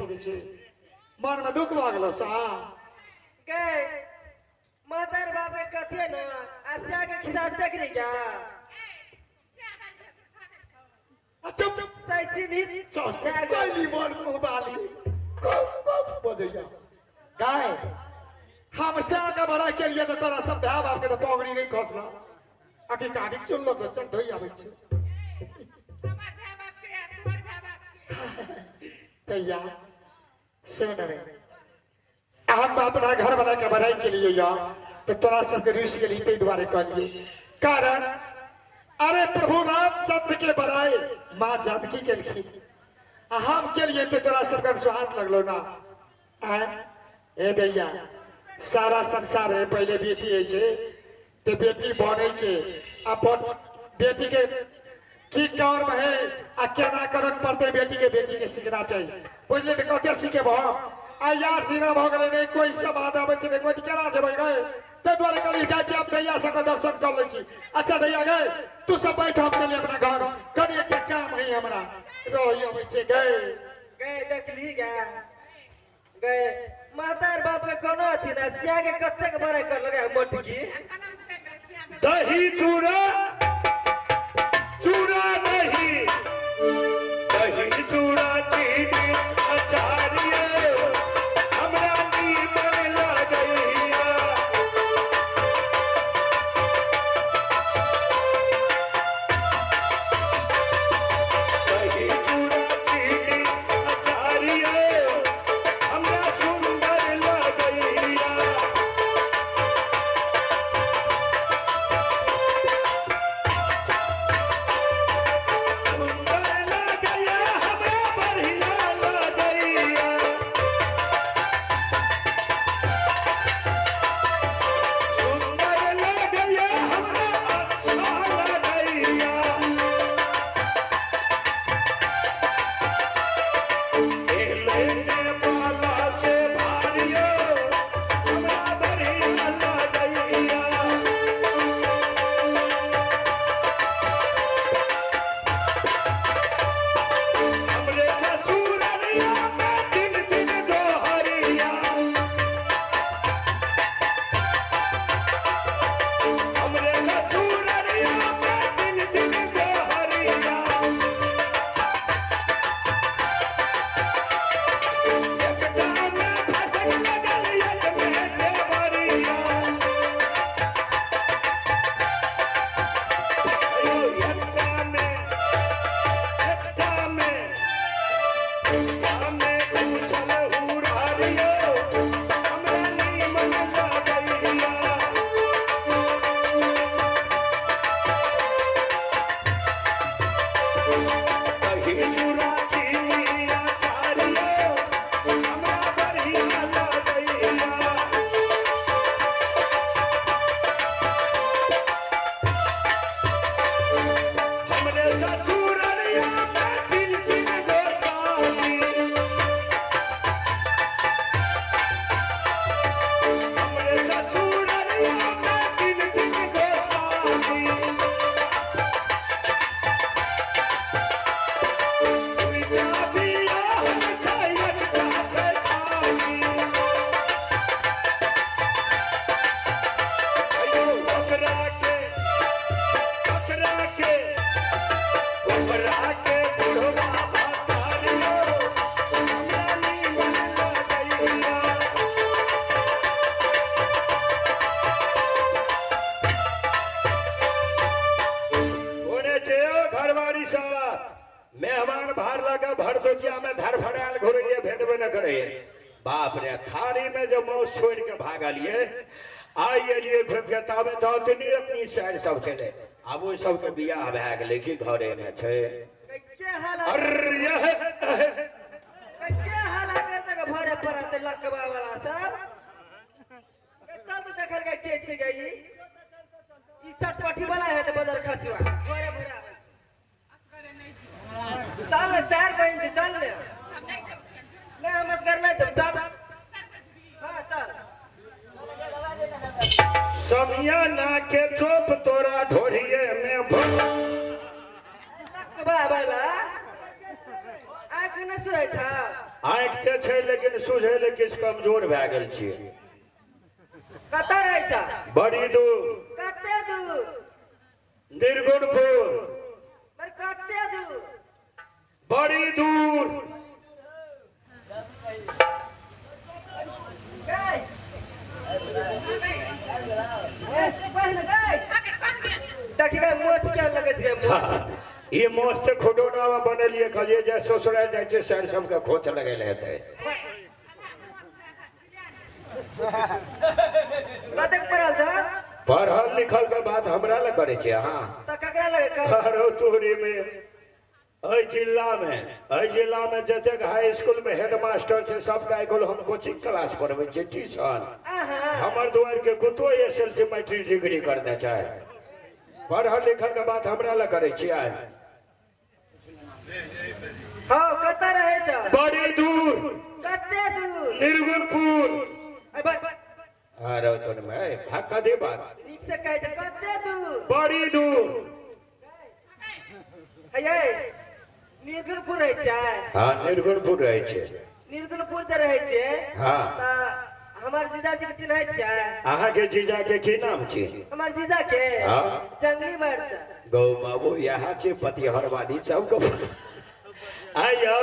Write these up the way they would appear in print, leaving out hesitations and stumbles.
मन में दुख भऽ गेलो सा गे मदर बाबे कथे ना आसिया के खिसा चकरी क्या चुप तैची नी चल मन मुंह बाली कब कब बजैया गाय हम से आगे बढ़ा के लिए तो तोरा सब भाई बाप के तो पगड़ी नहीं खसला आखिर कादिक चल लो चल धोई आबै छै हमर भाई बाप के तोहर भाई बाप के तैया सुन रे हम अपना घर वाला के बढ़ाई के लिए या तो तोरा सबके ऋषि के लिए दुआरे कहलिए कारण अरे प्रभु रामचंद्र के बढ़ाई माँ जानकी के लिखी हम के लिए तो तोरा सबके हाथ लगलो ना आए ए भैया सारा संसार में पहले बेटी है छे ते बेटी बने के अपन बेटी के की कर्म है आ केना करन पड़ते बेटी के सीखना चाहिए बुझले त कते सीखे भ आ यार दिना भ गेलै नहीं कोई समाद आबै छै नहीं कोई केना जेबै रे ते दुआरे कहली जाइ छी अब दैया सबके दर्शन कर लै छी। अच्छा दैया गए तू सब बैठ हम चलिए अपना घर कनी एकटा काम है हमरा रही अबै छै गए गए देखली गे गए मातार बाप के कोनो अथी ना सिया के कतेक बड़े कर लगे मोटकी दही चूड़ा चूड़ा दही दही चूड़ा चीनी अचारिये हमरा नीमन लगैया दही चूड़ा चीनी अचारिये हमरा सुंदर लगैया सुंदर लगैया हमरा बढ़िया लगैया सुंदर लगैया हमरा अच्छा लगैया लेने वाला से भारियो हमरा बढ़िया लगैया हमरे ससुररिया में दिन दिन दोहरिया हमरे ससुररिया में दिन दिन दोहरिया एकटा में फटक लगल एक में देवरिया अयो एकटा में एकटा में एकटा में कुशल हुरारियो हमरा नीमन लगैया दही चूड़ा चीनी अचारियो हमरा बढ़िया लगैया हमरे ससुररिया में दिन दिन गोसाई हमरे ससुररिया में दिन दिन गोसाई दुइटा बियाह छै एकटा छै पानी अयो ओकरा के ओकरा के ओकरा के बुढ़वा भतारियो हमरा नीमन लगैया ओने छै ओ घरवारी सब मेहमान भार लगा भरदोजिया में धरफड़ायल घुरैये भेटबे न करैये बाप रे थारी में जो मौस छोड़ के भागलिए आइ एलियै घुमि के ताबे तऽ ओतनी अपनी शहर सब छलै। आब ओहि सबके बियाह भए गेलै कि घरे मे छै। के हाल अरे यह के हाल कर तक भरे पड़त लकवा वाला सब। चल तो देखल के के छै गई ई चटपटी वाला है त बदर खसुआ भरे भरे आबै। चल ने चार बहिन छै चल ने। नहीं हम असगर नहीं जब चल। हां चल। समियाना के चोप तोरा ढोरिये में भर लकवा वाला आंख न सुनै छ। आँखि तऽ छै लेकिन सुझै ले किछु कमजोर भए गेल छियै। कतऽ रहै छ? बड़ी दूर। कते दूर? निर्गुणपुर। पर कते दूर? बड़ी दूर। गई बहिन गई देखी गई मोछ के लगै छै मोछ। ई मोछ तऽ खुडौना मे बनेलियै, कहलियै जे ससुराल जाइ छै सर सबके खोच लगेले हेतै। कतेक पढ़ल छ? पढ़ल लिखल के बात हमरा लए करै छियै अहाँ? तऽ ककरा लगे कर? अरे तोरी में एहि जिला में जतेक हाई स्कूल में हेडमास्टर छै सबके आइ काल्हि हम कोचिंग क्लास पढ़बै छियै ट्यूशन। आहा हमर दुआरि के कुतो एस.एल.सी. मैट्रिक डिग्री करने छै। पढ़ल लिखल के बात हमरा लए करै छियै? हां कतऽ रहै छ? बड़ी दूर। कते दूर? निर्गुणपुर। अरे अरे तोर में भाग दे बात नीक से कहै छै कते दूर? बड़ी दूर। हे निर्गुणपुर रहै छै? हां निर्गुणपुर रहै छै। निर्गुणपुर जे रहै छै। हां तऽ हमर जीजाजी के चिन्है छियै? अहाँ के जीजा के की नाम छै? हमर जीजा के हां जंगली मार छै। गौ बाबू यहाँ छै पतिहरवादी सब को आइयो।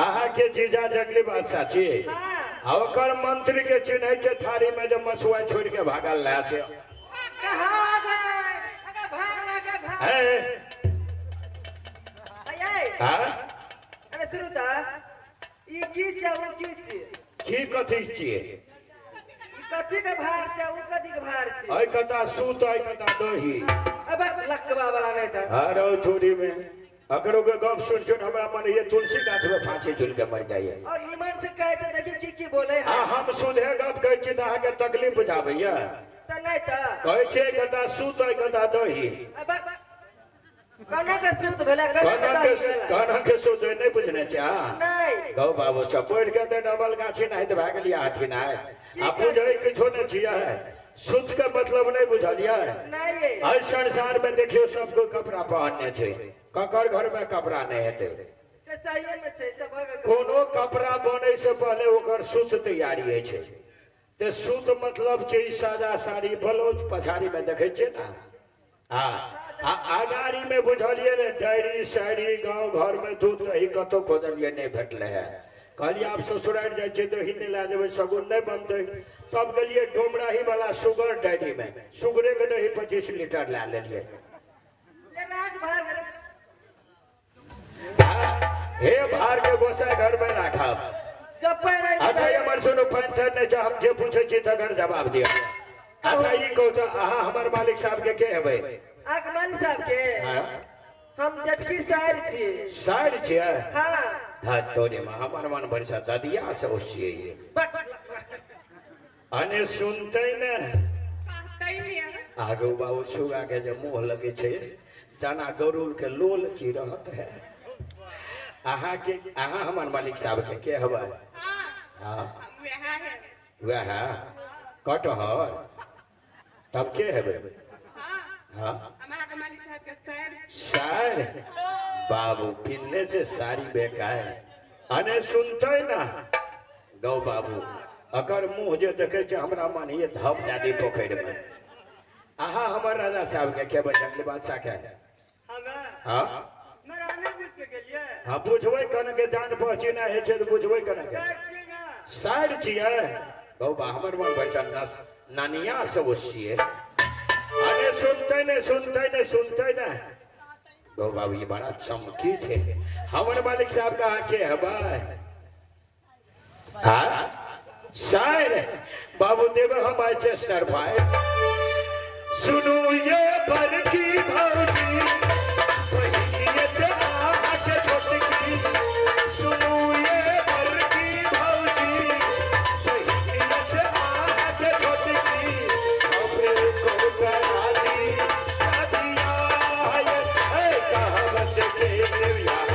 अहाँ के जीजा जंगली बादशाह छी? हां। आ ओकर मंत्री के चिन्है छै थारी में जब मसुआ छोड़ के भागल रहे से। कहाँ गए? अगे भाग अगे भाग। हे हां अरे सुनू तऽ ई की छै उ की छै? की कथी छियै? ई कथी के भार छै उ कथी के भार छै? अइ कता सूत अइ कता दही। अबे लकवा वाला नहीं तऽ। अरे थोड़ी में अकरो के गप सुन सुन हमरा मन ये तुलसी गाछ में फांसी झूल के मर जाइए। और निमन से कहै छै देखी की की बोले आ हम सुधे गप कहै छी तऽ अहाँके तकलीफ बुझाबैया। तऽ नहीं तऽ कहै छै कता सूत अइ कता दही। अबे कना के सूत भेलै कना के दही भेलै? कना के सूत नहीं बुझने छै अहाँ? नहीं। गौ बाबू सब पढ़ि के तऽ डबल गाछी नाहित भए गेलियै हाथी नाहित। आ बुझै किछो नहि छियै। सूत के मतलब नहीं बुझलियै? नहीं। एहि संसार में देखियौ सब कोई कपड़ा पहनने छै, ककर घर में कपड़ा नहीं हेतै। से सहिए में छै सब भऽ गेल। कोनो कपड़ा बनै से पहले ओकर सूत तैयारी होइ छै। ते सूत मतलब छै सादा साड़ी ब्लाउज पछाड़ी में देखै छियै ने। हाँ आ अगाड़ी में बुझलियै ने डायरी साड़ी गाँव घर में दूध दही कतौ खोजलियै नहीं भेटलै है। कहलियै आब ससुरारि जाइ छियै दही नहि लए जेबै सगुन नहि बनतै। तब गेलियै डोमराही वाला सुगर डायरी में सुगरे के दही 25 लीटर लए लेलियै। ले राज भार हे भार के गोसाई घर में राखब। अच्छा हमर सुनू पानि तानि नहि छै, हम जे पूछै छी तकर जवाब दिअ। अच्छा ई कहू तऽ अहाँ हमर मालिक साहब के के हेबै? अहाँके मालिक साहब के? हाँ। हम जेठकी सारि छियै। सारि छियै? हाँ। हाँ तोरे में हमर मन भरिसा ददिया से छियै। अने सुनते ने आगू बाबू सुगा के जे मुँह लगे छै जना गरुड़ के लोल की रहत है। अहाँ के अहाँ हमर मालिक साहब के के हेबै? हाँ वएह कटहर तब के हेबै? हाँ सार बाबू पिन्ने से साड़ी बेकार। अने सुनते ना गौ बाबू अकर मुँह जे देखे छै हमरा मन ये धप दए दी पोखरि में। अहाँ हमर राजा साहब के के जंगली बादशाह के? हाँ हाँ बुझबै कन के जान पहची नहि होइ छै तऽ बुझबै कन के साइड छियै। गौ बा हमर मन भैसा नानिया सब छियै। अरे सुनते ने सुनते ने सुनते ने गौ बाबू ये बड़ा चमकी छै। हमर मालिक साहब कहाँ के हेबै? हाँ सायर बाबू देव हम आइ चेस्टर भाई सुनू ये बड़की भौजी बहिनी जे अहाँके छोटकी सुनू ये बड़की भौजी बहिनी जे अहाँके छोटकी हमरे को करा दी दिया है कहावत के बियाह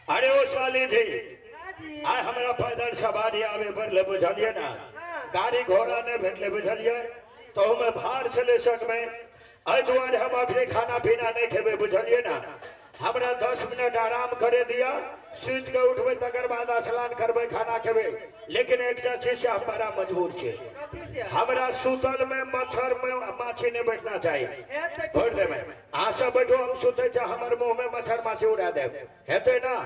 अरे ओ साली जी आइ हमरा पैदल सवारी आवे पड़ले बुझलिए ना गाड़ी घोड़ा नहीं भेटले बुझलिए तो हमें भार छले संग में एहि दुआरे हम अखनी खाना पीना नहीं खेबे बुझलिए ना हमरा 10 मिनट आराम करे दिया सुति के उठबे तकर बाद स्नान करबे खाना खेबे लेकिन एकटा चीज से हम बड़ा मजबूर छे हमरा सुतल में मच्छर में माछी नहीं बैठना चाहिए भोर देबै अहाँ सब बैठो हम सुते छी हमर मुंह में मच्छर माछी उड़ा देब हेतै ना।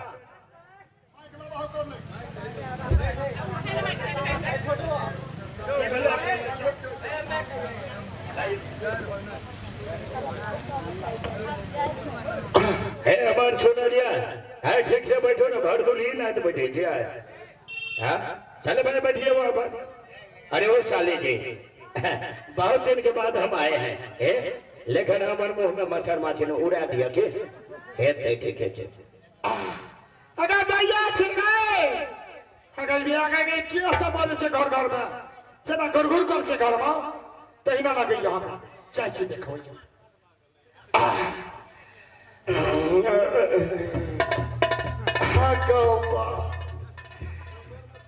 हे हमार सोनरिया है ठीक से बैठो ना भर तो ली ना तो बैठे छे हां चले भाई बैठिए वहां पर। अरे वो साले जी बहुत दिन के बाद हम आए हैं हे लेकिन हमार मुंह में मच्छर माछी ने उड़ा दिया के हे ते ठीक है। अगर दैया छिकै अगर बियाह के के सब बाजै छै घर घर में जेना घुर कर छै घर में तहिना लगैया हमरा चाय छी देखो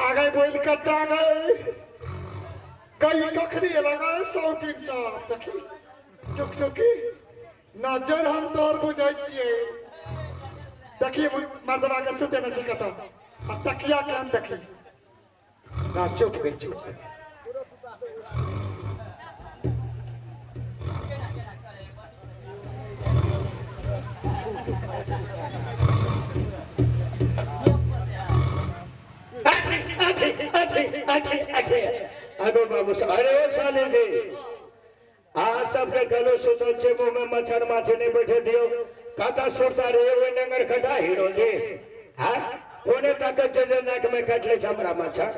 आगे बोल कटा गए कई कखनी लगा 100-300 देखी टुकटुकी नजर हम तोर बुझै छियै देखी मर्दवा के सुते न छै कतौ आ तकिया केहन देखी ना चुप गई चुप। अच्छे अच्छे आगो बाबू साहब। अरे ओ साले जी अहाँ सबके कहलो सुतल छै मुँह में मच्छर माछी नहीं बैठे दियो। कतऽ सुरता रे ओहि नंगर खटा हीरो देश। हाँ कोने ताकत छै जे नाक में काटि लै छै हमरा मच्छर।